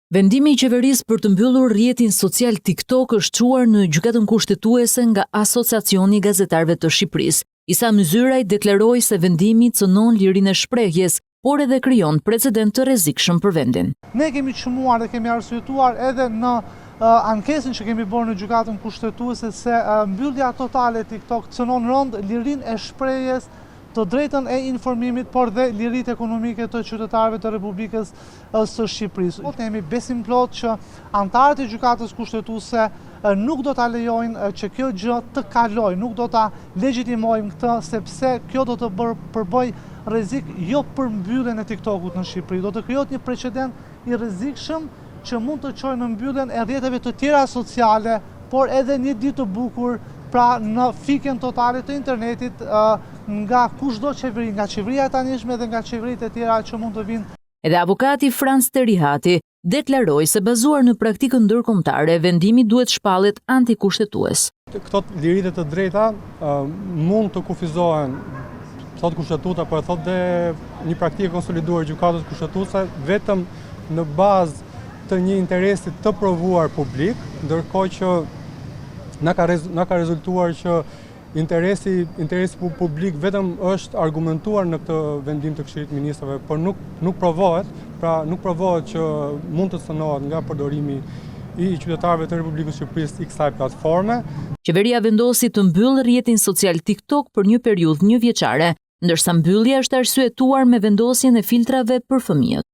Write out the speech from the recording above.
Vendimi i qeverisë për të mbyllur rrjetin social TikTok është çuar në Gjykatën Kushtetuese nga Asociacioni i Gazetarëve të Shqipërisë. Isa Myzyraj deklaroi se vendimi cënon lirinë e shprehjes, por edhe krijon precedent të rrezikshëm për vendin. Ne kemi çmuar dhe kemi arsyetuar edhe në ankesën që kemi bërë në Gjykatën Kushtetuese se mbyllja totale e TikTok cënon rëndë lirinë e shprehjes, të drejtën e informimit, por dhe liritë ekonomike të qytetarëve të Republikës së Shqipërisë. Ne jemi besimplotë që anëtarët e Gjykatës Kushtetuese nuk do ta lejojnë që kjo gjë të kalojë, nuk do ta legjitimojmë këtë, sepse kjo do të përbëjë rrezik jo për mbylljen e TikTok-ut në Shqipëri, do të krijohet një precedent i rrezikshëm që mund të çojë në mbylljen e rrjeteve të tjera sociale, por edhe një ditë të bukur, pra në fikjen totale të internetit nga kushdo qeveri, nga qeveria e tanishme dhe nga qeveritë e tjera që mund të vijnë. Edhe avokati Franc Terihati deklaroi se bazuar në praktikën ndërkombëtare, vendimi duhet shpallet antikushtetues. Këto liri dhe të drejta mund të kufizohen, thotë kushtetuta, por e thotë dhe një praktikë e konsoliduar e gjykatës kushtetuese vetëm në bazë të një interesi të provuar publik, ndërkohë që na ka na ka rezultuar që interesi interesi publik vetëm është argumentuar në këtë vendim të Këshillit të Ministrave, por nuk nuk provohet, pra nuk provohet që mund të cënohet nga përdorimi i qytetarëve të Republikës së Shqipërisë i kësaj platforme. Qeveria vendosi të mbyllë rrjetin social TikTok për një periudhë njëvjeçare, ndërsa mbyllja është arsyetuar me vendosjen e filtrave për fëmijët.